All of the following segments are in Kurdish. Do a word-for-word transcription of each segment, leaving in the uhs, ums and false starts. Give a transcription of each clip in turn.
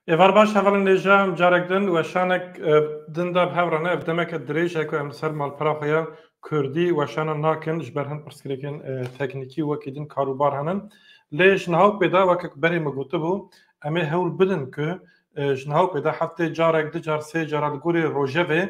Êvar baş, hevalên hêja, em carek din weşanek, e, din de bi hev re ne, ev demeke dirêj e ku em li ser malpera xwe ya kurdî weşana nakin, ji ber hin pirsgirêkên, e, teknîkî wekî din karûbar henin. Lê ji niha û pê de, weke ku berê min gotibû, em ê hewl bidin ku, e, ji niha û pê de heftê carek, du car, sê cara li gorî rojevê,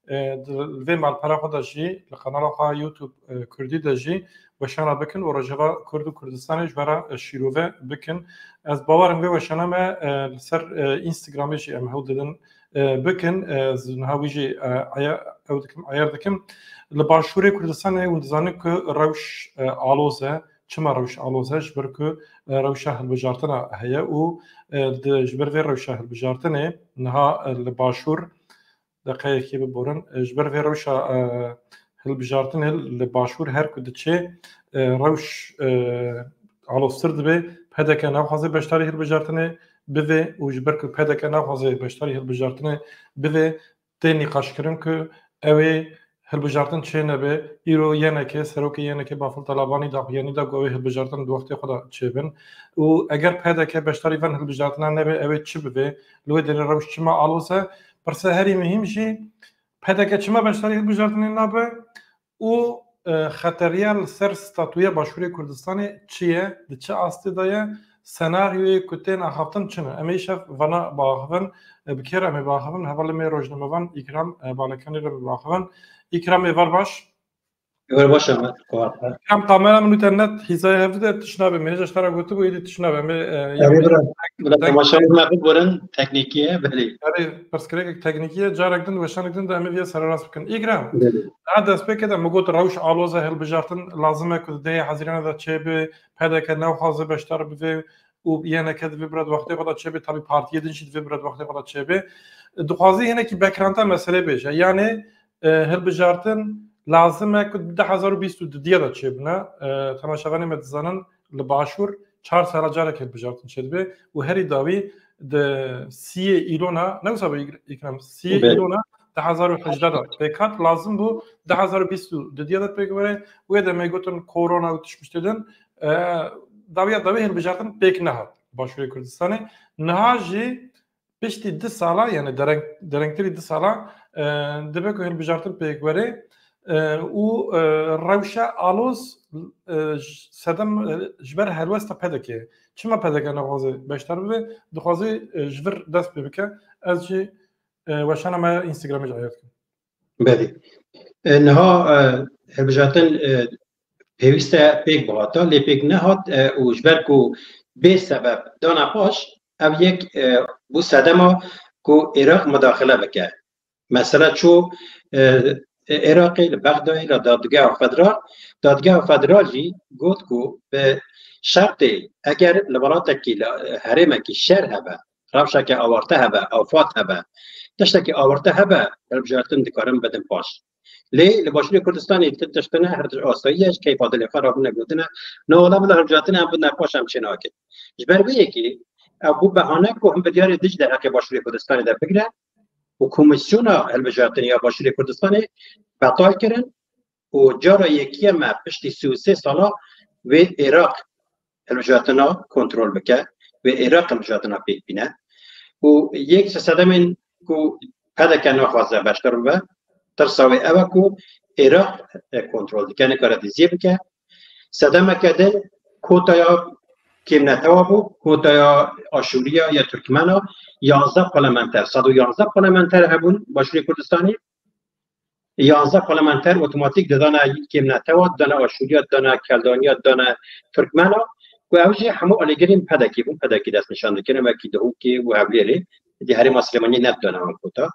e, di, li vê malpera xwe de jî, li kanala xwe YouTube, e, Kurdî de jî weşana bikin û rojeva Kurd û Kurdistanê ji we re, e, şîrove bikin. Ez bawer im vê weşana me, e, li ser, e, Instagramê jî em hewl didin, e, bikin. E, ez niha wî jî, e, eya-, ew dikim, eyer dikim. Li Başûrê Kurdistanê hûn dizanin ku rewş, e, aloz e. Çima rewş aloz e? Ji ber ku, e, rewşa hilbijartina heye û, e, di, ji ber vê rewşa hilbijartinê niha, e, li Başûr, deqeyekê biborin. E, ji ber vê rewşa, e, hilbijartinê li Başûr her ku diçe, e, rewş, e, aloztir dibe. P D K naxwaze beşdarî hilbijartinê bibe û ji ber ku P D K naxwaze beşdarî hilbijartinê bibe, tê nîqaşkirin ku ew ê hilbijartin çê nebe. Îro Y N K, serokê Y N K Bafil Talabanî daxuyanî da ku ew ê hilbijartin di wextê xwe de çêbin. Û eger P D K beşdarî van hilbijartina nebe, ew ê çi bibe? Li wê derê rewş çima aloz e? Pirsa herî muhîm jî, P D K çima beşdarî hilbijartinê nabe û, e, xeteriya li ser statûya Başûrê Kurdistanê çi ye, di çi astê de ye, senaryoyê ku tên axaftin çi ne? Em ê îşev vana biaxivin, e, bi kê re em ê biaxivin? Hevalê me rojnamevan Îkram, e, Balekanî re biaxivin. Îkram, êvar baş. Êvar baş, Ahmet. Kuhat. Kam kamera min û te net hîzayê hev de tişt nabe. Min hêja ji te re gotibû, êdî tişt nabe. Em ê, e, Erê bira, bira deng temaşa me biborin, teknîkî ye, belê. Erê, pirsgirêkek teknîkî ye, carek din, weşanek din de em ê vê sererast bikin. Îkram, Belê. Daha destpêkê de min got rewş aloz e, hilbijartin lazim e ku di dehê Hezîranê de çêbe, P D K nexwaze beşdar bibe û Y N K divê bira di wextê xwe de çêbe, tabî partiyê din jî divê bira di wextê xwe de çêbe. Dixwazî hinekî bekiranta meselê bêje. Yanê, e, hilbijartin lazim e ku di du hezar û bîst û dudiya de çêbine. E, temaşevanê me dizanin li Başûr çar sala carek hilbijartin çêdibe û herî dawî di siyê Îlona, ne wisa be Îk-, Îkram, siyê Be. Îlona du hezar û hejdeh de pêk hat, lazim bû du hezar û bîst û dudiya de pêk were. Wê demê gotin korona û tişt piştê din, e, dawiya dawî hilbijartin pêk nehat Başûrê Kurdistanê. Niha jî piştî du sala, yani dereng-, derengtirî du sala, e, dibe ku hilbijartin pêk were, e, û, e, rewşa aloz, e, j-, sedem, e, ji ber helwesta P D K. Çima P D K naxwaze beşdar bibe? Dixwaze, e, ji vir dest pê bike. Ez jî, e, weşana me Instagramê jî eyer dikim. Belê. E, niha, e, hilbijartin, e, pêwîst e pêk bihata, lê pêk nehat, e, û ji ber ku bê sebeb dana paş, ev yek, e, bû sedema ku Iraq mudaxile bike. Mesela çû, e, e, Iraqê li Bexdayê li dadgeha federal, dadgeha federal jî got ku bi şertê eger li welatekî, li herêmekî şer hebe, rewşeke awarte hebe, afat hebe, tiştekî awarte hebe, hilbijartin dikarin bidin paş. Lê li Başûrê Kurdistanê tu tiştine her tişt asayî ye, ji keyfa dilê xwe rabûne gotine, ne wala bila hilbijartin em bidine paş, em çê nakin. Ji ber vê yekê ew bû behane ku him biryarê Dicle heqê Başûrê Kurdistanê de bigire û Komîsyona Hilbijartinê ya Başûrê Kurdistanê betal kirin û cara yekî ye me piştî sî û sê sala wê Iraq hilbijartina kontrol bike, wê Iraq hilbijartina pêk bîne. Û yek ji sedemên ku P D K naxwaze beşdar bibe, tirsa wê ew e ku Iraq, e, kontrol dike, nikare diziyê bike. Sedemeke din kotaya kêmnetewa bû, kotaya Aşûriya ya Tirkmena, yanzdeh parlamenter, sed û yanzdeh parlamenter hebûn Başûrê Kurdistanê. Yanzdeh parlamenter otomatîk didane kêmnetewa, didane Aşûriya, didane Keldaniya, didane Tirkmena, ku ew jî hemû alîgirên P D K bûn, P D K dest nîşan dikin, wekî Duhokê û Hewlêrê, di herêma Silêmaniyê nedidane wan kota.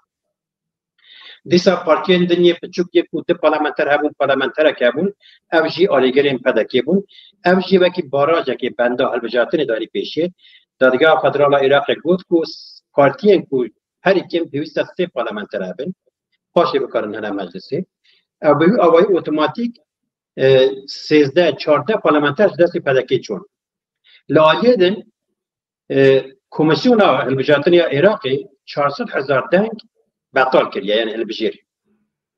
Dîsa partiyên din yê piçûk yê ku du parlamenter hebûn, parlamenterek hebûn, ew jî alîgirên P D K bûn. Ew jî wekî barajekê benda hilbijartinê danî pêşiyê. Dadgeha Federal a Iraqê got ku s-, partiyên ku herî kêm pêwîst e sê parlamenter hebin, paşê bikarin hene meclisê. Ew bi wî awayî otomatîk, e, sêzdeh, çardeh parlamenter ji destê P D K çûn. Li aliyê din, e, Komîsyona Hilbijartinê ya Iraqê çar sed hezar deng betal kiriye, yani hilbijêr.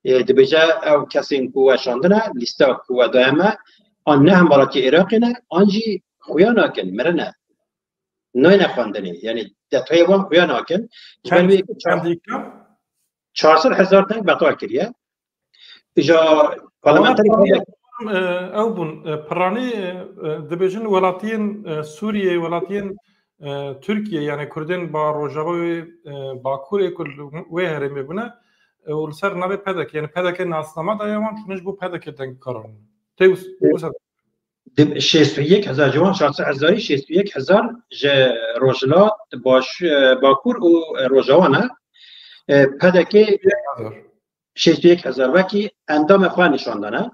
E, dibêje ew kesên ku we şandine, lîsta ku we daye me, an ne hembaratiyê Iraqê ne, an jî xuya nakin, mirine. nayne xwendinê. Yanî detayê wan xuya nakin. Ji ber wê yekê çar sed hezar deng betal kiriye. Îja parlamenterê ew bûn, piranî dibêjin welatiyên Sûriyê, welatiyên Tirkiye, yani Kurdên ba Rojava wê Bakurê ku wê herêmê bûne û li ser navê P D K, yani P D K nasnama daye wan, çûne ji bo P D K deng karan. Tê wisa şêst û yek hezar, ji wan çar sed hezarî şêst û yek hezar ji Rojhilat, Baş, Bakur û Rojava ne. P D K şêst û yek hezar wekî endamê xwe nîşan dane.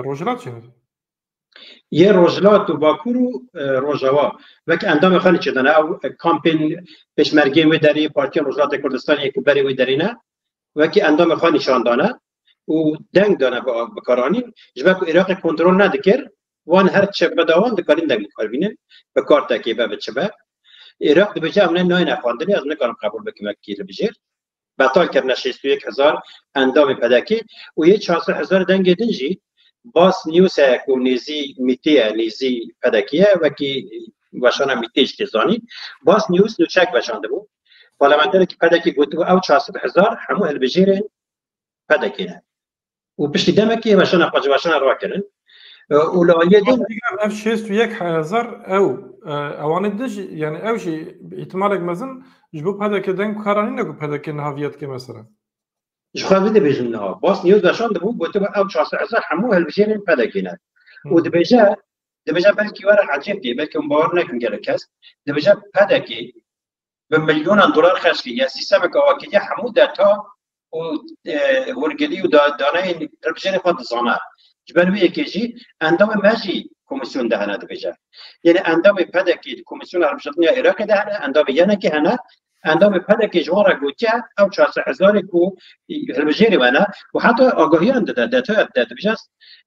Rojhilat çi ne? Yê Rojhilat û Bakur û Rojava wekî endamê xwe nîşan dane. Ew kampên pêşmergên wê derê, Partiya Rojhilatê Kurdistanê ku berê wê derê ne, wekî endamê xwe nîşan dane û deng dane bi karanîn, ji ber ku Iraqê kontrol nedikir, wan her çi beda wan dikarîn deng bi kar bînin, bi kartekê be, bi çi be. Iraq dibêje, em ne nayne xwendinê, ez nikarim qebûl bikim wekî hilbijêr. Betal kirine şêst û yek hezar endamê P D K û yê çar sed hezar dengê din jî Bas News heye ku nêzî MÎT'ê ye, nêzî P D K ye, wekî weşana MÎT'ê jî tê zanîn. Bas News nûçek weşandibû. Parlamenterekî P D K gotibû ew çar sed hezar hemû hilbijêrên P D K ne. Û piştî demekê weşana xwe ji weşana rakirin. Û li aliyê din ev şêst û yek hezar ew, e, ewanê din jî, yani ew jî îhtimalek mezin ji bo P D K deng karanîne ku P D K niha viya dike mesela. Ji xwe vê dibêjin niha. Bas News weşandibû, gotibû ew çar sed hezar hemû hilbijêrên P D K ne. Û dibêje, dibêje belkî were ecêb tê, belkî hûn bawer nekin gelek kes. Dibêje P D K bi milyonan dolar xerc kiriye, sîstemeke ava kiriye, hemû deta û, e, hûrgilî û da-, daneyên hilbijêrê xwe dizane. Ji ber vê yekê jî endamê me jî komîsyon de hene dibêje. Yanî endamê P D K di komîsyona hilbijartinê ya Iraqê de hene, endamê yenekê hene, endamê P D K ji wan re gotiye, ew çar sed hezarê ku hilbijêrê me ne û heta agahiyan dide, detaya dide, dibêje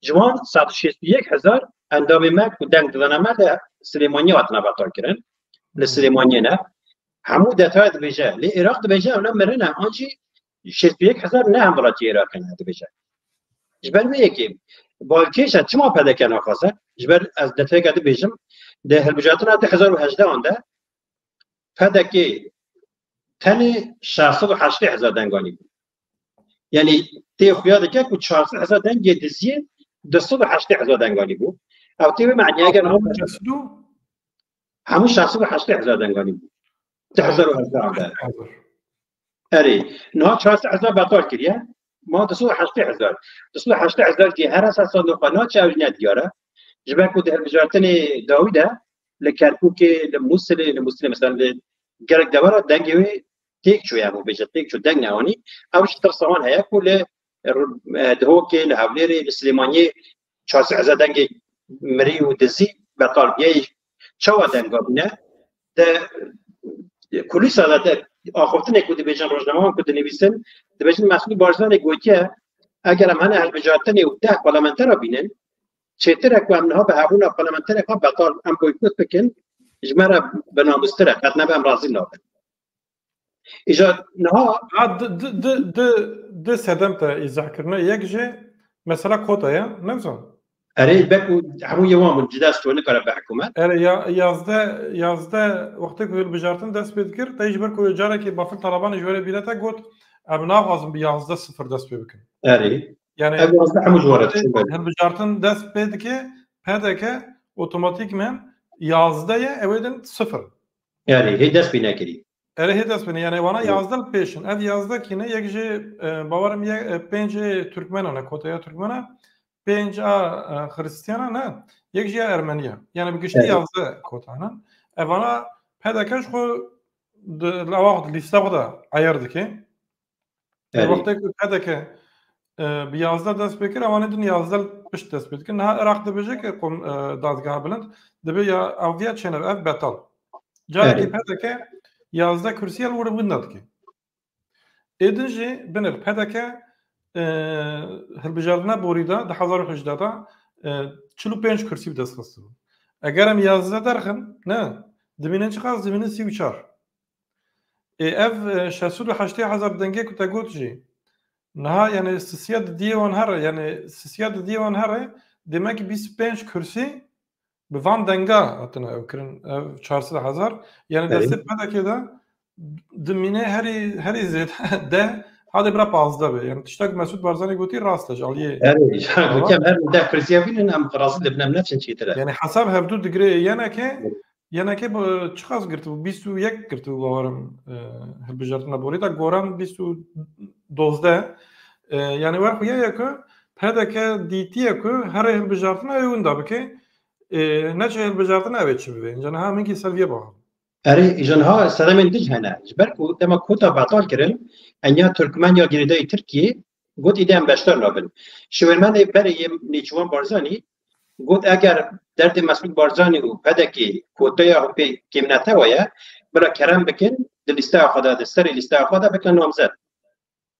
ji wan sed û şêst û yek hezar endamê me ku deng didane me li Silêmaniyê hatine betal kirin. Li Silêmaniyê ne. Hemû detaya dibêje. Lê Iraq dibêje ew ne mirine, an jî şêst û yek hezar ne hemwelatiyê Iraqê ne dibêje. Ji ber vê yekê balkêş e, çima P D K naxwaze? Ji ber ez detayeke dibêjim, di hilbijartina du hezar û hejdeh an de P D K tenê şeş sed û heştê hezar deng anîbû. Yanî tê xuya dike ku çar sed hezar dengê diziyê du sed û heştê hezar deng anîbû. Ew tê wê maniyê, eger hemû şeş sed û heştê hezar deng anîbû. Du hezar û hejdeh de. Erê, niha çar sed hezar betal kiriye. Ma du sed û heştê hezar. Du sed û heştê hezar jî here ser sandoqa naçe, ew jî ne diyar e. Ji ber ku di hilbijartinê dawî de li Kerkûkê, li Mûsilê, li Mûsilê mesela li gelek devera dengê wê têk çû, ya bêje têk çû, deng neanî. Ew ji tirsa wan heye ku li, e, Dihokê, li Hewlêrê, li Silêmaniyê çar sed hezar dengê mirî û dizî betal bûye. Çawa denga bûne? Di kulîsa de, di axaftinê ku dibêjin, rojnamevan ku dinivîsin, dibêjin Mesûd Barzanî gotiye, eger em hene hilbijartinê û deh parlamentera bînin, çêtir e ku em niha bi hebûna parlamenterê xwe betal, em boykot bikin, ji me re binamûstir e, qet nebe em razî nabin. Îja niha Ha, di, di, di, di, di sedem te îzah kirine. Yek jî mesela kota ye, ne dizan? Erê, belkû hemû yê wan bûn, cida, tu nikare bi hikûmet. Erê, ya, yazdeh, yazdeh, wextê ku hilbijartin dest pê dikir, te ji ber ku carekê Bafil Talabanê ji were bîre te got, em naxwazin bi yazdeh sifir dest pê bikin. Erê. Yani, ev yazdeh hemû ji were wextê diçin, belê. Hilbijartin dest pê dike, P D K otomatîkmen yazdeh ye, ew ê din sifir. Erê, hê dest pê nekirî. Erê, hê dest bine. Yani, wana Hı. yazdeh li pêş in. Ev yazdeh kî ne, yek jê, e, bawerim ye, e, pêncê Türkmenan e, koteya Türkmena, pênc a, e, Xristiyanan e, yek jî ya Ermeniya. Yani, bi giştî Erê. yazdeh kotan in. Evana P D K ji xwe di, li awa xwe di lîsta xwe de eyar dike. Erê. Wextê ku P D K, e, bi yazdeh dest pê kir, ewanê din yazdeh pişt dest pê dikin. Niha Iraq dibêje ki kom, e, dadgeha bilind, dibe ya ev viya çênebe, ev betal. Carekî Erê. P D K yazdeh kursî ya li wir winda dike. Ê din jî binir P D K, e, hilbijartina borî de, di hezar û hejdeh de, e, çil û pênc kursî bi dest xistibû. Eger em yazdeh derxin, ne, dimînin çiqas? Dimînin sî û çar. Ê, ev, e, şeş sed û heştê hezar dengê ku te got jî, niha, yani, sisiya di diyê wan here, yani, sisiya di diyê wan here, demek ki bîst û pênc kursî Bi van denga hatine ew kirin, ev çar sed hezar. Yani destê P D K'ê de dimîne herî, herî zêde deh, hadê bira pazdeh be. Yani tiştek Mesûd Barzanî gotî rast e, ji aliyê Herî, Ava. Gotiye her deh kursiya bînin em razî dibin, em neçin çêtir e. Yani hesab hevdu digre yeneke, yeneke bi çiqas girtibû? Bîst û yek girtibû bawerim, e, hilbijartina borî de goran bîst û dozdeh. E, yani wer xuya ye ku P D K dîtiye ku herê hilbijartina ew winda bike, e, neçe hilbijartina ew ê çi bibe. Înca niha min kî ser vê baxa. Erê, ji niha sedemên din hene. Ji ber ku dema kota betal kirin, enya Tirkmen ya girêdayî Tirkiyê got îdî em beşdar nabin. Şêwirmendê berê yê Nêçîrvan Barzanî got eger derdê Mesûd Barzanî û P D K'ê koteya pê kêmnetewa ye, bila kerem bikin, di lîsteya xwe de, di serê lîsteya xwe de bikin namzet.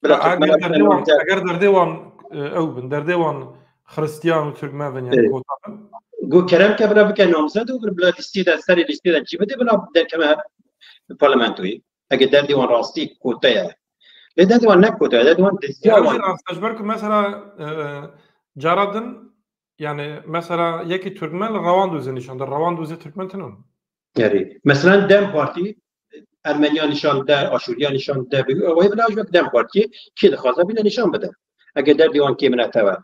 Bila Tirkmena bikin namzet. Eger derdê wan, e, ew bin, derdê wan Xristiyan û Tirkmen bin, yani kota bin. Got kerem ke bila bike namzet û bila lîstê de, serê lîstê de cî bide, bila derkeve parlamentoyê. Eger derdê wan rastî kote ye. Lê derdê wan ne kote ye, derdê wan dizya wan. Ew jî rast e, ji ber ku mesela, e, cara din, yani mesela yekî Tirkmen li Rewandûzê nîşan da, Rewandûzê Tirkmen tune. Erê. Mesela DEM Partî, Ermeniya nîşan de, Aşûriya nîşan de, bi wê bila ji wek DEM Partiyê kê dixwaze bîne nîşan bide. Eger derdê wan kêmine tev e.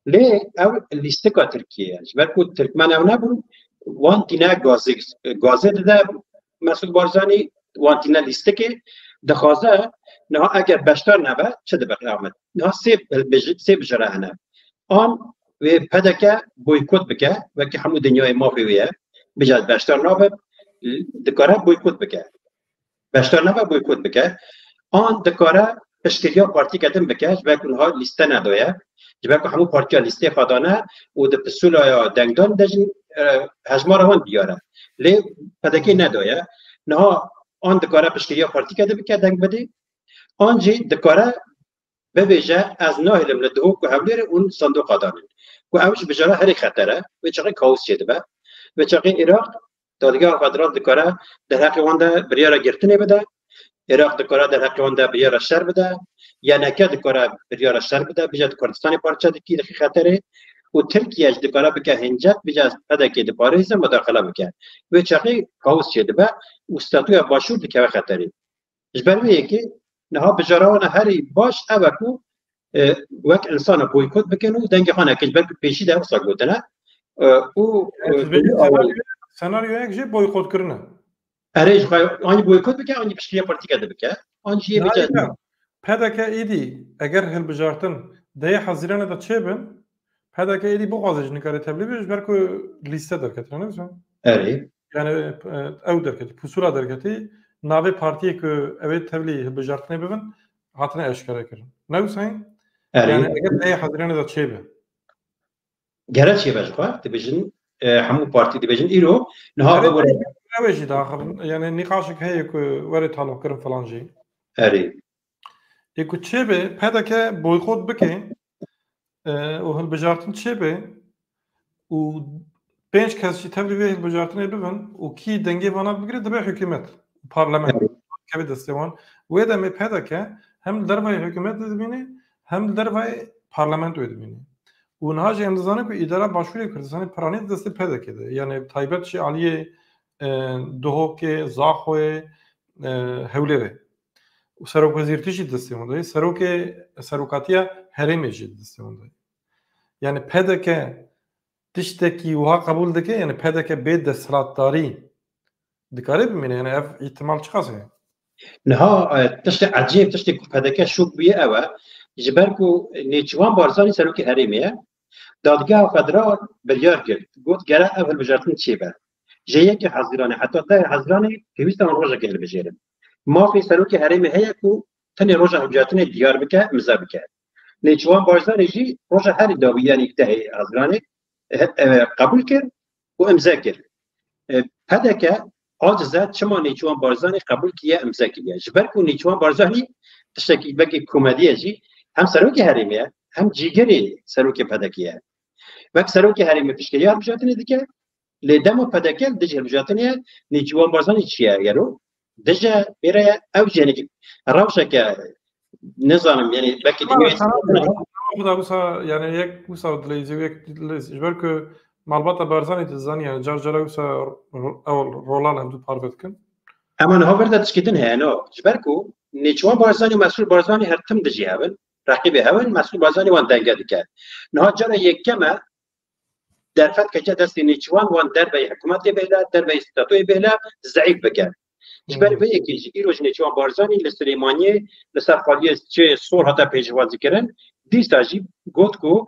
Lê ew lîstika Tirkiyê ye. Ji ber ku Tirkmen ew nebûn, wan tîne gazê, gazê dide Mesûd Barzanî, wan tîne lîstikê, dixwaze niha eger beşdar nebe, çi dibe qiyamet? Niha sê hilbij-, sê bijara hene. An wê P D K boykot bike, wekî hemû dinyayê mafê wê ye, bije ez beşdar nabim, dikare boykot bike. Beşdar nebe boykot bike. An dikare piştgiriya partîke din bike, ji ber ku niha lîste nedaye. Ji ber ku hemû partiya lîstê xwe dane û di pisûla ya dengdan de jî, e, hejmara wan diyar e. Lê P D K nedaye. Niha an dikare piştgiriya partîke din bike, deng bidê. An jî dikare bibêje, ez nahêlim li Duhok û Hewlêrê hûn sandoqa danin. Ku ew ji bijara herî xeter e, wê çaxê kaos çêdibe. Wê çaxê Iraq, Dadgeha Federal dikare derheqê wan de biryara girtinê bide. Iraq dikare derheqê wan de biryara şer bide. Y N K dikare biryara şer bide, bije di Kurdistanê parçe dikî, dixî xeterê. Û Tirkiye jî dikare bike hincet, bije ez P D K'ê diparêzim, mudaxile bike. Wê çaxê kaos çêdibe û statûya Başûr dikeve xeterê. Ji ber vê yekê niha bijara wan a herî baş ev e ku, e, wek insana boykot bikin û dengê xwe nekin, ji ber ku pêşî de wisa gotine, e, û, e, Yani, dibêjin senaryo, senaryoyek jî boykot kirine. Erê, ji xwe an jî boykot bike, an jî piştgiriya partîke de bike, an jî yê Nayê bike. P D K êdî eger hilbijartin dehê Hezîranê de çêbin, P D K êdî bixwaze jî nikare tevlî bê, ji ber ku lîste derketine, ne wisa? Erê. Yani, e, ew derketî, pusula derketî, navê partiyê ku ew ê tevlî hilbijartinê bibin, hatine eşkere kirin. Ne wisa ye? Erê. Yani, eger dehê Hezîranê de çêbe. Gere çêbe ji xwe, dibêjin, e, hemû partî dibêjin, îro, niha Erê, vebûre. Ew ê jî daxivin. Yani, nîqaşek heye ku were taloqkirin filan jî. Erê. Ê ku çêbe, P D K boykot bike, e, û hilbijartin çêbe û pênc kes jî tevlî vê hilbijartinê bibin û kî dengê vana bigire, dibe hikûmet, parlament. Evet. Keve destê wan. Wê demê P D K hem li dervayê hikûmetê dimîne, hem li dervayê parlamentoyê dimîne. Û niha jî em dizanin ku îdara Başûrê Kurdistanê piranî di destê P D K de. Yani taybet jî aliyê, e, Duhokê, Zaxoyê, e, Hewlêrê. Û serokwezîrtî jî destê wan de ye. Serokê, serokatiya herêmê jî destê wan de ye. Yani P D K tiştekî wiha qebûl dike, yani P D K bê desthilatdarî dikare bimîne, yani ev îhtimal çiqas heye? Niha, e, tiştê ecêb, tiştê ku P D K şok bûye ew e, ji ber ku Nêçîrvan Barzanî serokê herêmê ye, Dadgeha Federal biryar girt, got gere ev hilbijartin çêbe. Ji yekê Hezîranê heta dehê Hezîranê pêwîst e wan rojekê hilbijêrin. Mafê serokê herêmê heye ku tenê roja hilbijartinê diyar bike, imze bike. Nêçîrvan Barzanî jî roja herî dawî, yanî dehê Hezîranê, e, e, qebûl kir û imze kir. E, P D K aciz e, çima Nêçîrvan Barzanî qebûl kiriye, imze kiriye? Ji ber ku Nêçîrvan Barzanî tiştekî belkî komedî ye jî, hem serokê herêmê ye, hem cîgirê serokê P D K'ê ye. Wek serokê herêmê piştgiriya hilbijartinê dike, lê dema P D K li dijî hilbijartinê ye, Nêçîrvan Barzanî çi ye gero? Dije bêre ye, ew jî, yanî, rewşeke, nizanim, yanî, belkî Ama dinyayê sana, sana da wisa, yani, yek wisa dileyîzê, yek dileyîzê. Ji ber ku Malbata Barzanî dizanî, yani car cara wisa ro-, ew rola li hevdû parve dikin. Ema niha vir de tişkî din heye, no. Ji ber ku Nêçiwan Barzanî û Mesrûr Barzanî her tim dijî hev in. Reqîbê hev in, Mesrûr Barzanî wan denge dike. Niha cara yekem e, derfet kete destê Nêçiwan, wan derveyî hikûmetê bêhna, derveyî statûyê bêhna, zeîf bike. Ji ber vê yekê jî îro ji Nêçiwan Barzanî li Silêmaniyê li ser xaliyê çê sor hate pêşwazî kirin. Dîsa jî got ku,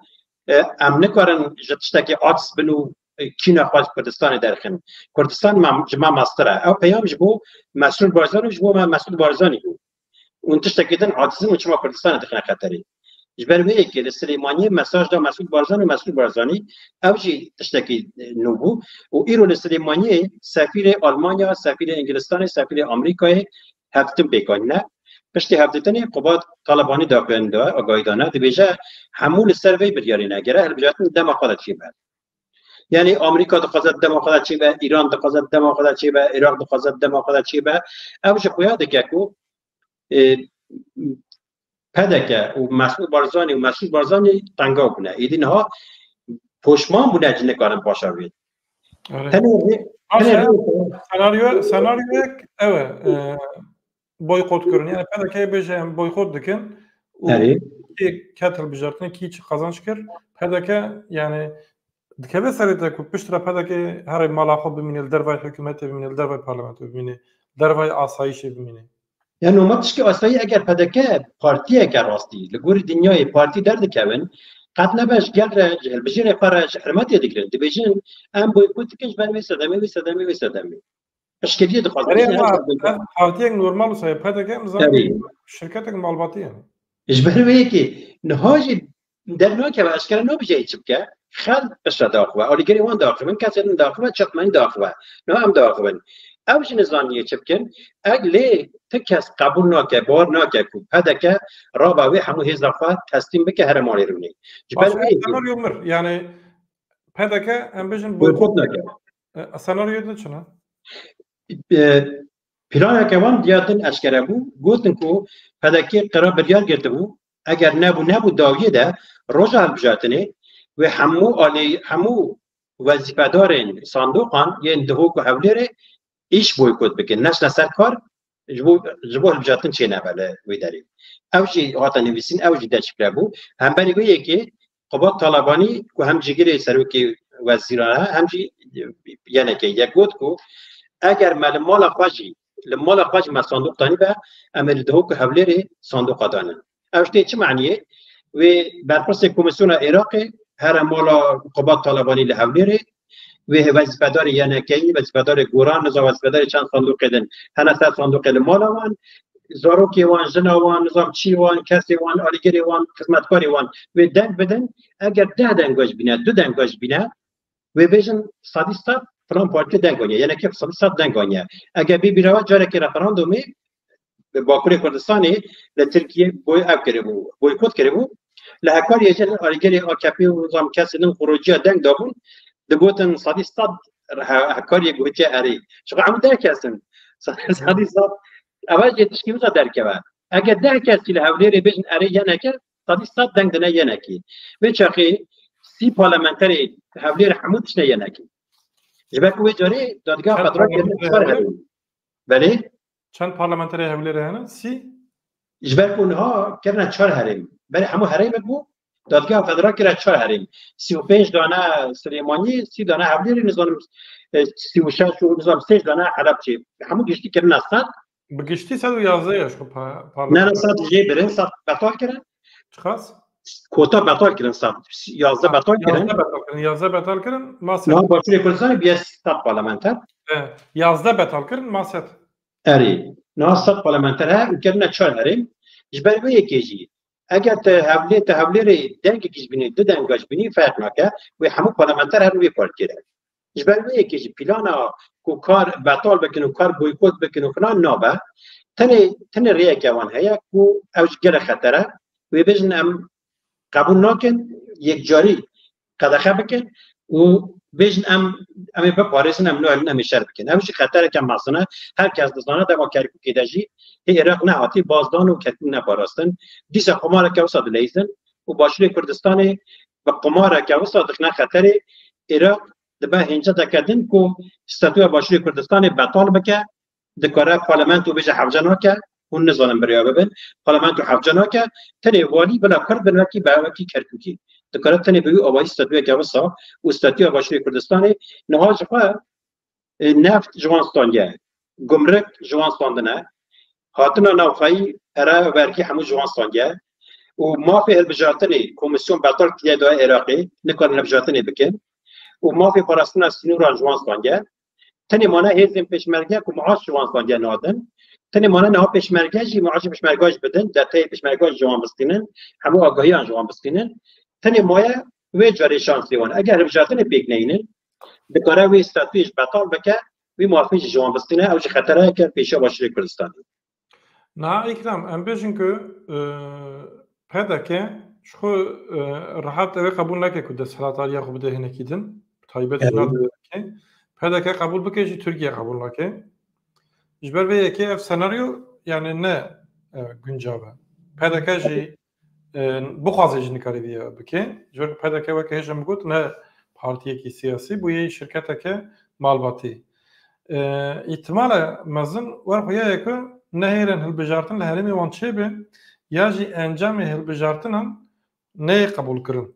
e, em nikarin ji tiştekê aciz bin û, e, kîna xwe ji Kurdistanê derxin. Kurdistan me, ji me mestir e. Ew peyam ji bo Mesrûr Barzanî û ji bo me Mesûd Barzanî bû. Hûn tiştekî din acizin û çima Kurdistanê dixine xeterê. Ji ber vê yekê li Silêmaniyê mesaj da Mesûd Barzanî û Mesrûr Barzanî, ew jî tiştekî, e, nû bû. Û îro li Silêmaniyê sefîrê Almanya, sefîrê Îngilistanê, sefîrê Amerîkayê hevdîtin pêk anîne. Piştî hevdîtinê Qubat Talebanî daxuyanî da, agahî dane, dibêje hemû li ser vê biryarê ne, gere hilbijartin dema xwe de çêbe. Yani Amerîka dixwaze dema xwe de çêbe, Îran dixwaze dema xwe de çêbe, Iraq dixwaze dema xwe de çêbe. Ew ji xuya dike ku, e, P D K û Mesûd Barzanî û Mesûd Barzanî tengav bûne. Êdî niha poşman bûne, ji nikarin paşa vê. Tenê rê, tenê rê. Senaryo, senaryoyek ew e, e, boykot kirin. Yani P D K bêje em boykot dikin û kî ket hilbijartinê, kî çi qazanç kir. P D K yani dikeve serê te ku piştre P D K herê mala xwe bimîne, li dervay hikûmetê bimîne, li dervay parlamentoyê bimîne, dervay asayîşê bimîne. Ya no, ma tişkî asayî eger P D K partiyeke rastî, li gorî dinyayê partî derdikevin, qet nebe ji gel re, ji hilbijêrê xwe re, ji hirmetê digirin. Dibêjin, em boykot dikin ji ber vê sedemê, vê sedemê, vê sedemê. Piştgiriyê dixwazin. Erê, ama ev partiyek normal wisa ye, P D K em zanin şirketek malbatî ye. Ji ber wê yekê niha jî dernakeve, eşkere nabêje çi bike. Xelk piştre diaxive, alîgirê wan diaxivin, kesê din diaxive, çaxmenî diaxive. Niha em diaxivin. Ew jî nizaniyê çi bikin. Eg lê ti kes qebûl nake, bawer nake ku P D K rabe wê hemû hêza xwe teslîm bike here malê rûnê. Ji ber wê yekê. Senaryo mir, yani P D K em bêjin boykot nake. E, senaryo de çi ne? E, planeke wan diya din eşkere bû. Gotin ku P D K qera biryar girtibû. Eger nebû, nebû dawiyê de roja hilbijartinê wê hemû alê, hemû wezîfedarên sandoqan yên Dihok û Hewlêrê îş boykot bikin. Neçine ser kar, ji bo, ji bo hilbijartin çênebe li wê derê. Ew jî hate nivîsîn, ew jî deşifre bû. Hemberî wê yekê Qubat Talebanî ku hem cîgirê serokê wezîran e, hem jî yenekê yek got ku eger me li mala xwe jî, li mala xwe jî me sandoq danîbe, em ê li Dihok û Hewlêrê sandoqa danin. Ev tê çi maniyê? Wê berpirsê Komîsyona Iraqê here mala Qubat Talebanî li Hewlêrê, wê wezîfedarê Y N K'yî, wezîfedarê Goran, nizam wezîfedarê çend sandoqê din hene ser sandoqê li mala wan, zarokê wan, jina wan, nizam çî wan, kesê wan, alîgirê wan, xizmetkarê wan wê deng bidin. Eger deh denga ji bîne, du denga ji bîne, wê bêjin sedî sed filan partî deng aniye, Y N K sedî sed deng aniye. Eger bê bîra we carekê referandumê, li Bakurê Kurdistanê li Tirkiye boy-, ev kiribû, boykot kiribû. Li Hekariyê jî alîgirê A K P û nizam kesê din xurûciya deng dabûn, digotin sedî sed he-, Hekariyê gotiye erê. Ji xwe hemû deh kes in. Sedî sed, ev jî tişkî wisa derkeve. Eger deh kesî li Hewlêrê bêjin erê Y N K, sedî sed deng dine Y N K'ê. Vê çaxê sî parlamenterê Hewlêrê hemû dişine Y N K'ê. Ji ber ku wê carê dadgeha federal kirine çar herêm. Belê? Çend parlamenterê Hewlêrê hene? Sî? Ji ber ku niha kirine çar herêm. Berê hemû herêmek bû, dadgeha federal kire çar herêm. Sî û pênc dane Silêmaniyê, sî dane Hewlêrê, nizanim, e, sî û şeş û nizam sêj dane Helebçê. Hemû giştî kirine sed. Bi giştî sed û yazdeh ye ji xwe pa-, Ne, ne, parlamenter. Sed jê birin, sed betal kirin. Çiqas? Kota betal kirin, sed yazdeh betal kirin. Yazdeh betal kirin, yazdeh betal kirin, ma sed. Niha Başûrê Kurdistanê bûye sed parlamenter. E, yazdeh betal kirin, ma sed. Erê, niha sed parlamenter he û kirine çar herêm. Ji ber wê yekê jî, eger te Hewlê-, te Hewlêrê dengekî ji bînî, du denga ji bînî, ferq nake, wê hemû parlamenter herin wê partiyê re. Ji ber wê yekê jî plana ku kar betal bikin û kar boykot bikin û filan nabe. Tenê, tenê rêyeke wan heye ku ew ji gelek xeter e. Wê bêjin em qebûl nakin, yekcarî qedexe bikin û bêjin em, em ê biparêzin, em nayên, em ê şer bikin. Ew jî xetereke mezin e. Her kes dizane dema Kerkûkê de jî hê Iraq nehatî bazdan û Kerkûk neparastin. Dîsa qumareke wisa dileyzin û Başûrê Kurdistanê bi qumareke wisa dixine xeterê. Iraq dibe hênceteke din ku statûya Başûrê Kurdistanê betal bike, dikare parlamento bêje hewce nake, hûn nizanin bi rêya bibin, parlamento hewce nake, tenê walî bila Kurd bin wekî be wekî Kerkûkî. Dikare tenê bi wî awayî statûyeke wisa û statûya Başûrê Kurdistanê niha ji xwe e, neft ji wan standiye, gumruk ji wan standine, hatina navxweyî pere û vergî hemû ji wan standiye û mafê hilbijartinê komîsyon betal kiriye daye Iraqê, nikarin hilbijartinê bikin û mafê parastina sînoran ji wan standiye. Tenê mane hêzên pêşmerge ku maaş ji wan standiye nadin. Tenê mane niha pêşmerge jî maaşê pêşmerga jî bidin, deteyê pêşmerga jî ji wan bistînin, hemû agahiyan ji wan bistînin. Tenê maye wê carê şansê wan. Eger hilbijartinê pêk neynin, dikare wê statûyê jî betal bike, wî mafê jî ji wan bistîne, ew jî xetereyeke pêşiya Başûrê Kurdistanê. Niha Îkram, em bêjin ku, e, P D K ji xwe, e, rehet ew ê qebûl neke ku desthilatdariya xwe bide hinekî din, bi taybet ji Evet. nav P D K. P D K qebûl bike jî Tirkiye qebûl nake. Ji ber vê yekê ev senaryo, yani ne, e, guncav e. P D K jî, e, bixwaze jî nikarî vê bike. Ji ber ku P D K weke hêj em got ne partiyekî siyasî, bûye şirketeke malbatî. E, îhtimale mezin wer xuya ye ku nehêlin hilbijartin li herêmê wan çêbe ya jî encamê hilbijartinan neyê qebûlkirin.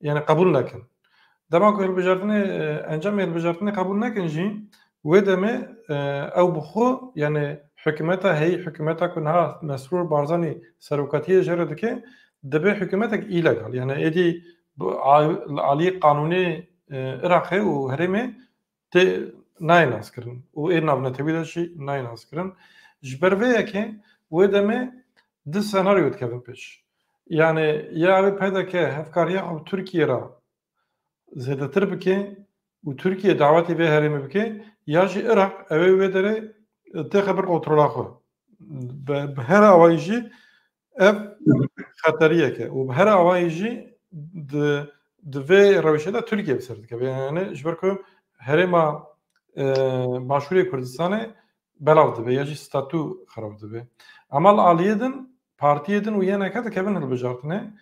Yani qebûl nekin. Dema ku hilbijartinê, e, encamê hilbijartinê qebûl nekin jî, wê demê, e, ew bi xwe, yani hikûmeta heyî, hikûmeta ku niha Mesrûr Barzanî serokatiyê jê re dike, dibe hikûmetek îlegal. Yani êdî bi a-, li aliyê qanûnê, e, Iraqê û herêmê tê nayê naskirin û ê navnetewî de jî nayê naskirin. Ji ber vê yekê wê demê du senaryo dikevin pêş. Yani ya ew P D K hevkariya xwe bi Tirkiyê re zêdetir bike û Tirkiye dawetê vê herêmê bike, ya jî Iraq ew ê wê derê têxe bin kontrola xwe. Bi, bi her awayî jî ev xeteriyek e û bi her awayî jî di, di vê rewşê de Tirkiye bi ser dikeve. Yani ji ber ku herêma, e, Başûrê Kurdistanê belav dibe ya jî statû xerab dibe. Ama li aliyê din, partiyê din û yeneke dikevin hilbijartinê.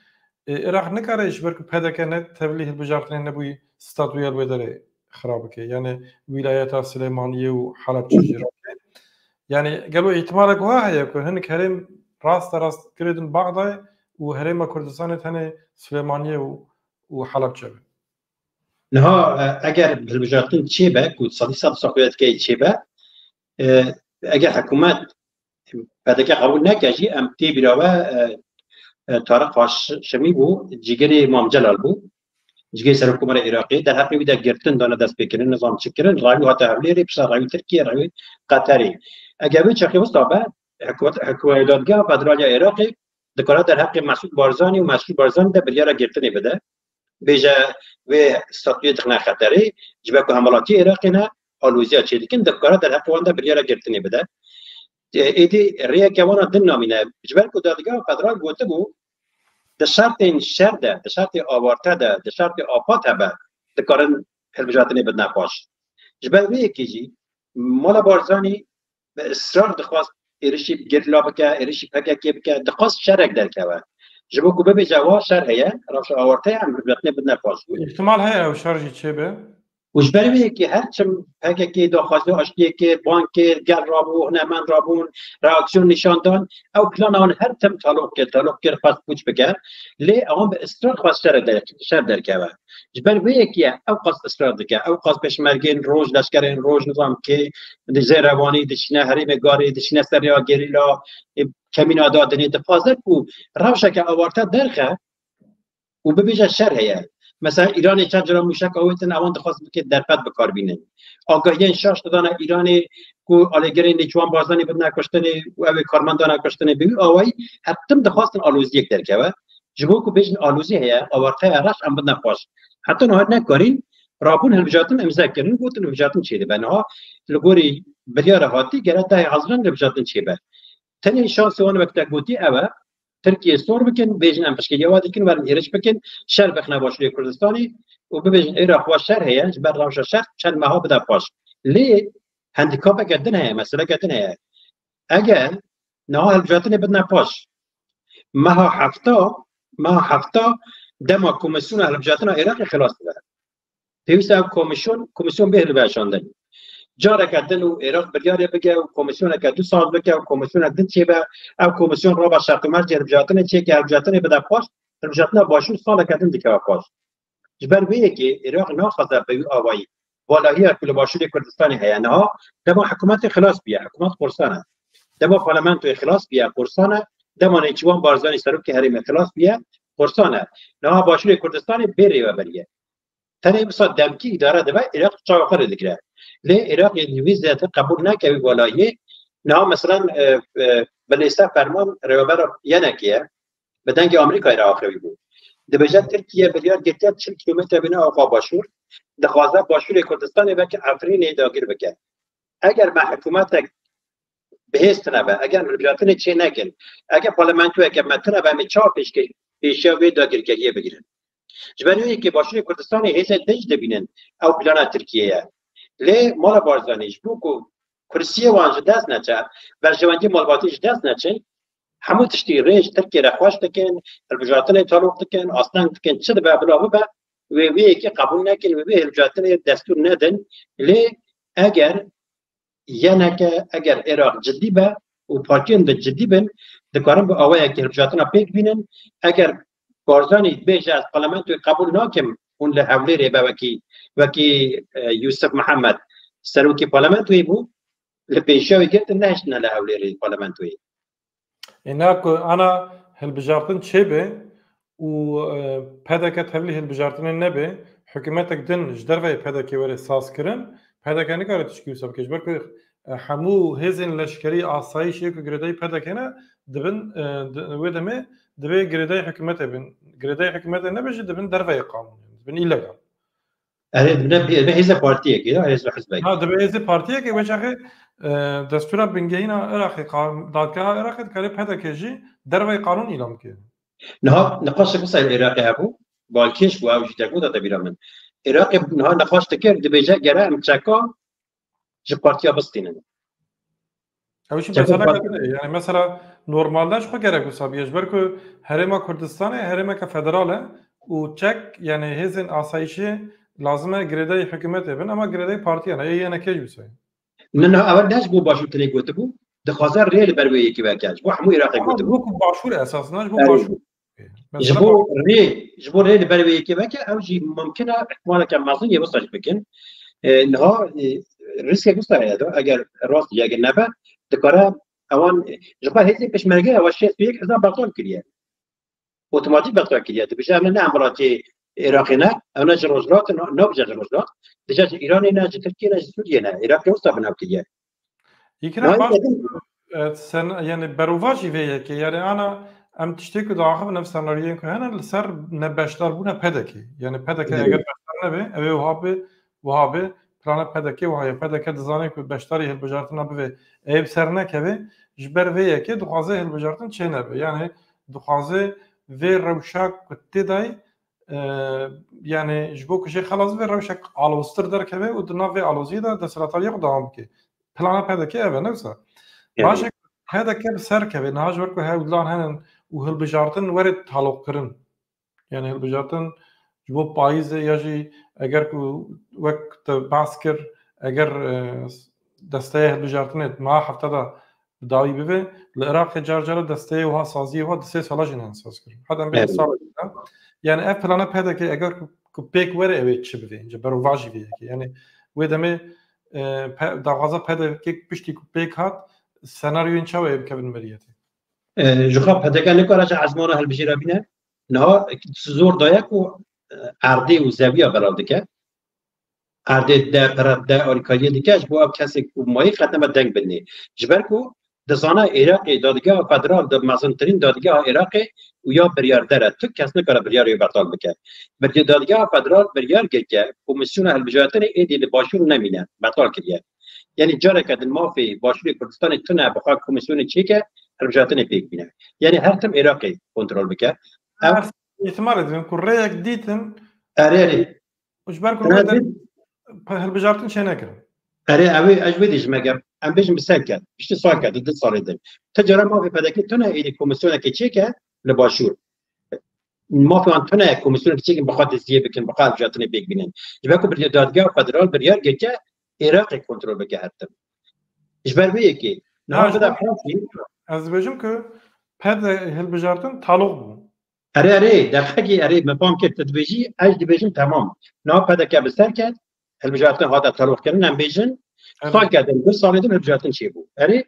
E, Iraq nikare ji ber ku P D K ne tevlî hilbijartinê nebûyî statûya li wê derê xirab bike. Yani wîlayeta Silêmaniyê û Helebçe jî rake. Yani gelo îhtimalek wiha heye ku hinek herêm raste rast girêdin Baxdayê û herêma Kurdistanê tenê Silêmaniyê û, û Helebçe be? Niha, e, eger hilbijartin çêbe, ku sedî sed saxuyet key çêbe, e, eger hikûmet P D K qebûl neke jî, em tê bîra we, e, e, Tariq Haşimî bû, cîgirê Mam Celal bû. Cîgirê Serokkomara Iraqê, derheqê wî de girtin dane destpêkirin, nizam çi kirin, rewî hate Hewlêrê, pişta rewî Tirkiye, rewî Qeterê. Eger wê çaxê wisa be, hikûmet, hikûmet dadgeha federal ya Iraqê dikare derheqê Mesûd Barzanî û Mesrûr Barzanî de biryara girtinê bide. Bêje wê statuyê dixine xeterê, ji ber ku hemwelatiyê Iraqê ne, alozîya çêdikin, dikare derheqê wan de biryara girtinê bide. E, êdî rêyeke wana din namîne. Ji ber ku dadgeha federal gotibû, di şertên şer de, di şertê awarte de, di şertê afat hebe, dikarin hilbijartinê bidine paş. Ji ber vê yekê jî mala Barzanî bi israr dixwast êrişî gerîla bike, êrişî P K K bike, dixwast şerek derkeve. Ji bo ku bibêje wa şer heye, rewşa awarte ye, em hilbijartinê bidine paş. Îhtimal heye ew şer jî çêbe. Û ji ber vê yekê her çim P K K daxwaziya aştiyê kir, bang kir, gel rabû, hunermend rabûn, reaksiyon nîşan dan, ew plana wan her tim taloq kir, taloq kir, xwest pûç bike. Lê ewan bi israr xwest şer der-, şer derkeve. Ji ber vê yekê ye ew qas israr dike, ew qas pêşmergên roj, leşkerên roj, nizam kê, di Zêrewanî, diçine herêmê Garê, diçine ser rêya gerîla, e, kemîna dadinê, dixwaze ku rewşeke awarte derxe, û bibêje şer heye. Mesela Îranê çend cara mûşek awêtin, ewan dixwest bike derfet bi kar bînin. Agahiyên şaş didane Îranê ku alîgirên Nêçîrvan Barzanî bidine kuştinê û ew ê karmend dane kuştinê. Bi wî awayî her tim dixwastin aloziyek derkeve. Ji bo ku bêjin alozî heye, awarte heye, reş em bidine paş. Heta niha nekarîn, rabûn hilbijartin îmze kirin, gotin hilbijartin çêdibe. Niha li gorî biryara hatî gere dehê Hezîran hilbijartin çêbe. Tenê şansê wan wek te gotî ew e, Tirkiyê sor bikin, bêjin em piştgiriya we dikin, werin êrîş bikin, şer bixine Başûrê Kurdistanê û bibêjin Iraq wa şer heye, ji ber rewşa şer çend meha bide paş. Lê handîkapeke din heye, meseleke din heye. Eger niha hilbijartinê bidine paş, meha hefta, meha hefta dema komîsyona hilbijartina Iraqê xilas dibe. Pêwîst e ev komîsyon, komîsyon bê hilweşandin. Careke din û Iraq biryarê bike û komîsyoneke du sal bike û komîsyonek din çêbe, ev komîsyon raba şertûmercê hilbijartinê çêke, hilbijartinê bide paş, hilbijartina Başûr saleke din dikeve paş. Ji ber vê yekê Iraq naxwaze bi wî awayî valahiya ku li Başûrê Kurdistanê heye. Niha dema hikûmetê xilas bûye, hikûmet qursan e. Dema parlamentoyê xilas bûye, qursan e. Dema Nêçîrvan Barzanî serokê herêmê xilas bûye, qursan e. Niha Başûrê Kurdistanê bê rêveberî ye. Tenê wisa demkî îdare dibe, Iraq çawa xwe rê digire. Lê Iraqê ji vî zêde qebûl nake wî valahiyê. Niha, meselen, e, e, bi lêse ferman rêvebera yenekê ye. Bi dengê Amerîkayê re axivî bû. Dibêje Tirkiye biryar girtiye çil kîlometre bîne axa Başûr. Dixwaze Başûrê Kurdistanê weke Efrînê dagir bike. Eger me hikûmetek bihêz tune be, eger hilbijartinê çê nekin, eger parlamentoyeke me tune be, em ê çawa pêşke-, pêşiya wê dagirkeriyê bigirin? Ji ber wê yekê Başûrê Kurdistanê hêzên din jî dibînin ew plana Tirkiyê ye. Lê mala Barzanî ji bo ku kursiyê wan ji dest neçe, berjewendiyê malbatî ji dest neçin, hemû tiştî rê ji Tirkiyê re xweş dikin, hilbijartinê taloq dikin, asteng dikin, çi dibe bila bibe, wê wê yekê qebûl nekin, wê wê hilbijartinê destûr nedin. Lê eger yeneke, eger Iraq cidî be û partiyên de cidî bin, dikarin bi awayekî hilbijartina pêk bînin. Eger Barzanî bêje, ez parlamentoyê qebûl nakim, hûn li Hewlêrê be wekî, wekî, e, Yusuf Mihemed serokê parlamentoyê bû, li pêşiya wê girtin, nehiştine li Hewlêrê parlamentoyê. Êna ku ana hilbijartin çêbe û, e, P D K tevlî hilbijartinê nebe, hikûmetek din ji derveyê P D K were sazkirin, P D K nikare tişkî wisa bike. Ji ber ku, e, hemû hêzên leşkerî, asayîşê ku girêdayî P D K ne, dibin, e, di, wê demê divê girêdayî hikûmetê bin. Girêdayî hikûmetê nebe jî dibin derveyê qanûnê, dibin îlegal. Erê, dibine, dibine hêze partiyekê, ya hêz û hizbekê. Ha, dibe hêzê partiyekê, wê çaxê, e, destûra bingehîna Iraqê, qa-, dadgeha Iraqê dikarê P D K jî derveyê qanûn îlan bike. Niha niqaşek wisa li Iraqê hebû, balkêş bû, ew jî te got, te bîra min. Iraqê niha niqaş dikir, dibêje gere em çeka ji partiya bistînin. Ew jî Çetin mesele Parti- din e. Yani mesela normalde ji xwe gerek wisa bûye. Ji ber ku Herêma Kurdistanê herêmeke federal e û çek, yani hêzên asayîşê lazim e girêdayî hikûmetê bin, ama girêdayî partiyan e. Ê yenekê jî wisa ye. Ne, ne, ew ne ji bo Başûr tenê gotibû. Dixwaze rê li ber wê yekê veke. Ji bo hemû Iraqê Ama gotibû. ji bo ku Başûr esasında, ji bo Erê. Başûr. Ji Mesela bo ba- rê, ji bo rê li ber wê yekê veke, ew jî mumkin e, ihtimaleke mezin yê wisa jî bikin. E, niha, e, rîskek wisa heye de, eger rast, eger nebe, dikare ewan, e, ji xwe hêzên pêşmerge ewa şêst û yek hezar betal kiriye. Otomatîk betal kiriye. Dibêje, em ne, ne em welatê Iraqê ne, ew ne ji Rojhilat, ne, ne bije ji Rojhilat. Dije ji Îranê ne, ji Tirkiyê ne, ji Sûriyê ne. Iraqê wisa binav kiriye. Yekî ne Niha baş, yekî e, sen, yani berovajî vê yekê. Yani ana em tiştê ku diaxivin ev senaryoyên ku hene li ser nebeşdarbûna P D K. Yani P D K Hı. eger beşdar nebe, ew ê wiha be, wiha be, plana P D K wiha ye. P D K dizane ku beşdarî hilbijartina bibe, ew bi ser nekeve, ji ber vê yekê dixwaze hilbijartin çê nebe. Yani dixwaze vê rewşa ku tê dayî, e, yani ji bo ku jê xelas be, rewşek aloztir derkeve û di nav vê aloziyê de desthilatdariya xwe dewam bike. Plana P D K ev e, ne wisa? Yani. Baş e, P D K bi ser keve, niha ji ber ku hewlan henin û hilbijartin were taloqkirin. Yani hilbijartin ji bo payîzê ya jî eger ku wek te behs kir, eger, e, desteya hilbijartinê di meha hefta de bi dawî bibe, li Iraqê car cara desteyê wiha saziyê wiha di sê sala jî neyên sazkirin. Heta em bêjin Evet. salekê de. Yani ev plana P D K eger ku, ku pêk were, ew ê çi bibe, ji berovajî vê yekê. Yani wê demê, e, pe-, daxwaza P D K piştî ku pêk hat, senaryoyên çawa ê bikevin meriyetê? E, ji xwe P D K nikare ji ezmana hilbijêra bîne. Niha zor daye ku, e, erdê û zewiya belav dike. Erdê de, pere de, alîkariyê dike, ji bo ev kesê ku mayî xeteme deng bidinê. Ji ber ku dizane Iraqê, dadgeha federal di mezintirîn dadgeha Iraqê û ya biryarder e. Tu kes nikare biryarê wê betal bike. Birya-, dadgeha federal biryar girke, komîsyona hilbijartinê êdî li Başûr nemîne, betal kiriye. Yani careke din mafê Başûrê Kurdistanê tune, bi xwe komîsyonê çêke, hilbijartinê pêk bîne. Yani her tim Iraqê kontrol bike. Ev Her ihtimalê dibin ku rêyek dîtin Erê, erê. Ji ber ku Erê, rê de erê. pe-, hilbijartin çê nekirin. Erê, ew ê, ez ji wê dê ji me gel. Em bêjin bi ser ket. Piştî sal ket, di du salê de. Ti cara mafê P D K tune êdî komîsyonekê çêke li Başûr. mafê wan tune ye, komîsyonekî çêkin, bi xwe diziyê bikin, bi xwe hilbijartinê pêk bînin. Ji ber ku bir dadgeha federal biryar girke Iraqê kontrol bike her tim. Ji ber vê yekê niha bide Fransî. Ez dibêjim ku ped hilbijartin taloq bû. Erê, erê, deqekî, erê, me fam kir, tu dibêjî, ez dibêjim, temam. Niha P D K bi ser ket, hilbijartin hate taloq kirin, em bêjin, Evet. salke din, du salê din hilbijartin çêbû. Erê,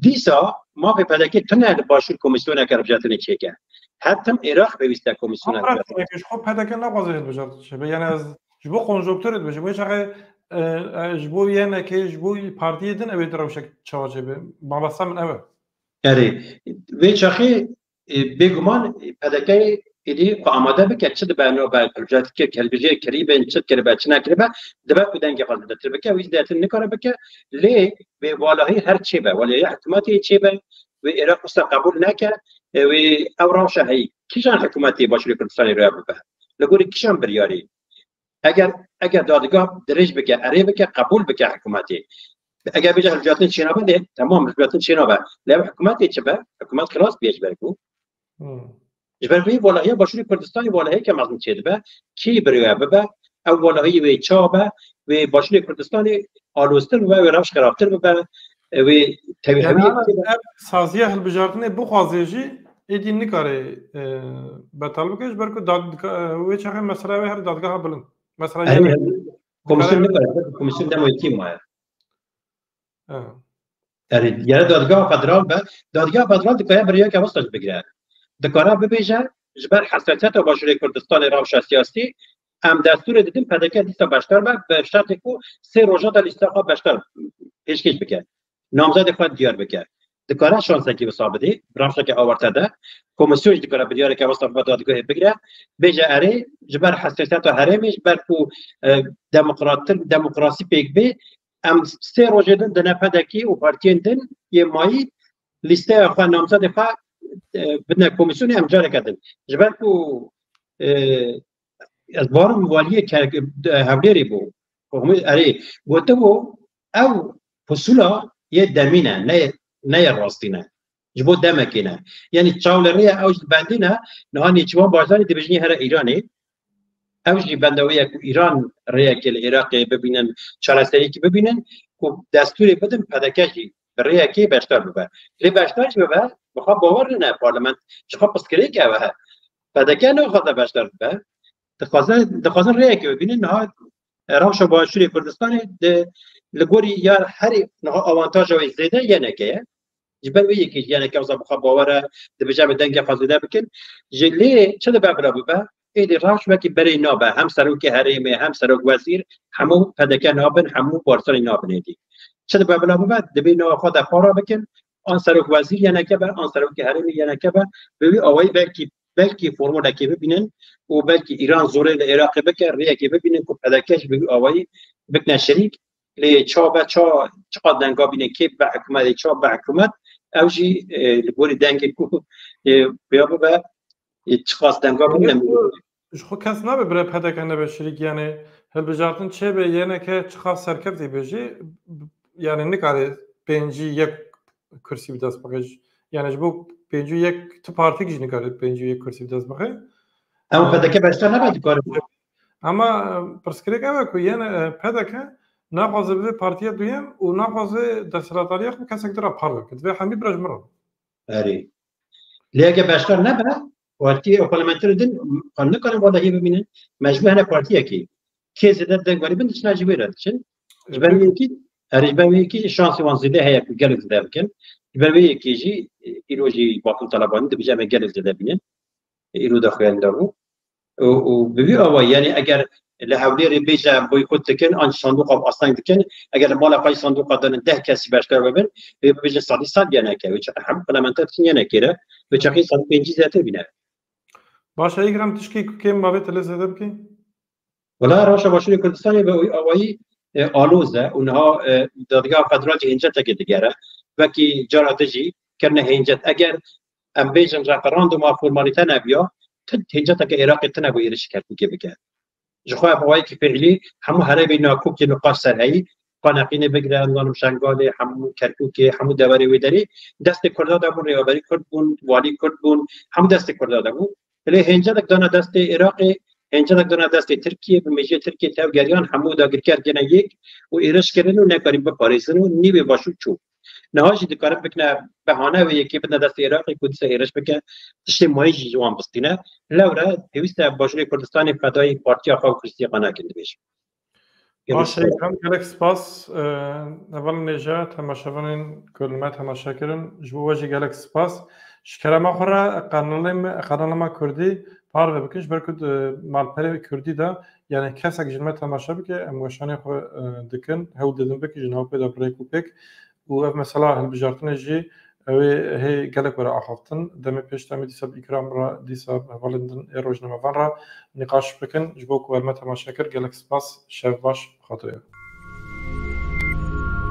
dîsa mafê P D K tune li başûr komîsyoneke hilbijartinê çêke. Her tim Iraq pêwîst e komîsyona Ama hilbijartinê. Ji xwe P D K naxwaze hilbijartin çêbe. Yani ez ji bo konjonkturê dibêjim. Wê çaxê, e, e, ji bo Y N K, ji bo partiyê din ew ê di rewşek çawa çêbe. Mabesta min ew e. Erê, vê çaxê, e, bêguman, e, P D K êdî xwe amade bike, çi dibe, no be, hilbijartin kir, hilbijêr kirî bin, çi kiribe, çi nekiribe, dibe ku dengê xwe zêdetir bike, wî zêdetir nikare bike, lê wê walahî her çê be, walahî hikûmetê çê be, wê Iraq wisa qebûl neke, e, wê ew rewşa heyî. Kîjan hikûmetê Başûrê Kurdistanê rêya bibe? Li gorî kîjan biryarî? Eger, eger dadgah dirêj bike, erê bike, qebûl bike hikûmetê. Eger bêje hilbijartin çênabe, lê temam, hilbijartin çênabe. Lê ev hikûmetê çi be? Hikûmet xilas bûye ji ber ku. Hmm. Ji ber vê walahiya Başûrê Kurdistanê walahiyeke mezin çêdibe. Kî bi rêya bibe? Ew walahiyê wê çawa be? Wê Başûrê Kurdistanê aloztir bibe, wê rewş xerabtir bibe, wê tevî Yani hewiyê ama bibe. Ev saziya hilbijartinê bixwaze jî êdî nikare, e, betal bike, ji ber ku dad-, dika-, wê çaxê mesela wê her dadgeha bilind. Mesela Erê, yine komîsyon dikare nikare, komîsyon dema yekî maye. Ha. Erê, gere dadgeha federal be, dadgeha federal dikare biryareke wisa jî bigire. Dikare bibêje, ji ber hesasiyeta Başûrê Kurdistanê rewşa siyasî, em destûrê didin P D K dîsa beşdar be, bi şertê ku sê roja de lîsteya xwe beşdar pêşkêş bike. Namzedê xwe diyar bike. Dikare şansekî wisa bidê, bi rewşeke awarte de. Komîsyon jî dikare biryareke wisa bi dadgehê bigire. Bêje erê, ji ber hesasiyeta herêmê, ji ber ku, e, demokrattir, demokrasî pêk bê, em sê rojê din di nefedekî û partiyên din yê mayî lîsteya xwe, namzedê xwe, e, bidine komîsyonê, em careke din. Ji ber ku, e, ez barim waliyê ke, e, Hewlêrê bû. Erê, gotibû, ew pusula yê demî ne, ne, ne yê rastî ne. Ji bo demekê ne. Yanî çaw li rê ye, ew jî bendî ne, niha nêçîrvan bajarê dibêjin here Îranê. Ew jî benda wê ye ku Îran rêyekê li Iraqê bibînin, çareseriyekî bibînin, ku destûrê bidin P D K jî bi rêyekê beşdar bibe. Lê beşdar jî bibe, bi xwe bawer ne parlament, ji xwe pirsgirêk ew e. P D K naxwaze beşdar bibe. Dixwaze, dixwazin rêyekê bibînin, niha rewşa Başûrê Kurdistanê di, li gorî ya herî niha awantaja wê zêde Y N K ye. Ji ber wê yekê jî Y N K wisa bi xwe bawer e, dibêje em ê dengê xwe zêde bikin. Ji lê çi dibe bila bibe? Êdî rewş wekî berê nabe. Hem serokê herêmê, hem serok wezîr, hemû P D K nabin, hemû partiyanê nabin êdî. Çi dibe bila bibe? Dibê nava xwe de para bikin. An serok wezîr Y N K be, an serokê herêmê Y N K be. Bi wî awayî belkî, belkî formulekê bibînin û belkî Îran zorê li Iraqê bike, rêyekê bibînin ku P D K jî bi wî awayî bikine şerîk. Lê ça be ça, çiqas denga bîne, kê bibe hikûmetê, ça bibe hikûmet, ew jî, e, li gorî dengê ku, e, xuya bibe, e, çiqas denga bîne. Ji xwe kes nabe bire P D K nebe şirîk, yani hilbijartin çêbe Y N K çiqas serkeftî be jî, yani nikare pêncî yek kursî bi dest bixe. Yani ji bo pêncî yek ti partîk jî nikare pêncî yek kursî bi dest bixe. Ew P D K beşdar nebe dikare. Ama, e, pirsgirêk ew e ku yene, e, P D K naxwaze bibe partiya duyem û naxwaze desthilatdariya xwe kesek din re parve bike. Divê hemî bira ji min re. Erê. Lê eger beşdar nebe, partiyê ew parlamenterê din, xwe nikarin wadahiyê bimînin, mecbûr hene partiyekê. Kê zêde deng werî bin, diçine ji wê re diçin. Ji ber wê yekî, erê, ji ber wê yekî şansê wan zêde heye ku gelek zêde bikin. Ji ber wê yekî jî, e, îro jî Bakur Talebanî dibêje em ê gelek zêde bînin. Îro de xuya li dar bû. Û, û bi vî awayî, yani eger li Hewlêrê bêje em boykot dikin, an sandoqa asteng dikin, eger li mala xwe jî sandoqa danin deh kesî beşdar bibin, wê bibêjin sedî sed Y N K, wê çaxê hemû parlamenter diçin Y N K re, wê çaxê sed û pêncî zêdetir bîne. Baş e, Îkram, tişkî ku kêm mabê tu lê zêde bikî? Wela rewşa Başûrê Kurdistanê bi wî awayî, e, aloz e û niha, e, dadgeha federal jî hêncetekê digere. Wekî cara din jî kirine hêncet. Eger em bêjin referanduma formalîte nebiya, ti hênceteke Iraqê tune bû êrişî Kerkûkê bike. Ji xwe ev awayekî fiîlî hemû herêmên nakokê niqaş ser heyî, Qaneqînê bigire, nizanim Şengalê, hemû Kerkûkê, hemû deverê wê derê, destê Kurda de bûn, rêveberî Kurd bûn, walî Kurd bûn, hemû destê Kurda de bû. Lê hêncenek dana destê Iraqê, hêncenek dana destê Tirkiyê, bi mêjiyê Tirkiyê tev geriyan, hemû dagirker gene yek û êriş kirin û nekarîn biparêzin û nîvê başûr çû. Niha jî dikarin bikine behane wê yekê bidine destê Iraqê ku dîsa êriş bike, tiştê mayî jî ji wan bistîne. Lewre pêwîst e Başûrê Kurdistanê fedayî partiya xwe û kursiyê xwe nekin, dibêjim. Gelek Baş e, spas. Ekrem, gelek spas. Ee, hevalên hêja, temaşevanên ku li me temaşe kirin, ji bo we jî gelek spas. Ji kerema xwe re kanalê me, kanala me kurdî parve bikin, ji ber ku di malperê kurdî de, yani kesek ji me temaşe bike, em weşanê xwe, e, dikin, hewl didin bikin, ji nav pê de bi rêk û pêk. Û ev mesela hilbijartinê jî ew ê hê gelek were axaftin. Demê pêş de em ê dîsa bi Îkram re, dîsa bi hevalên din ê rojnamevan re nîqaş bikin. Ji bo ku we me temaşe kir, gelek spas, şev baş, bi xatirê we.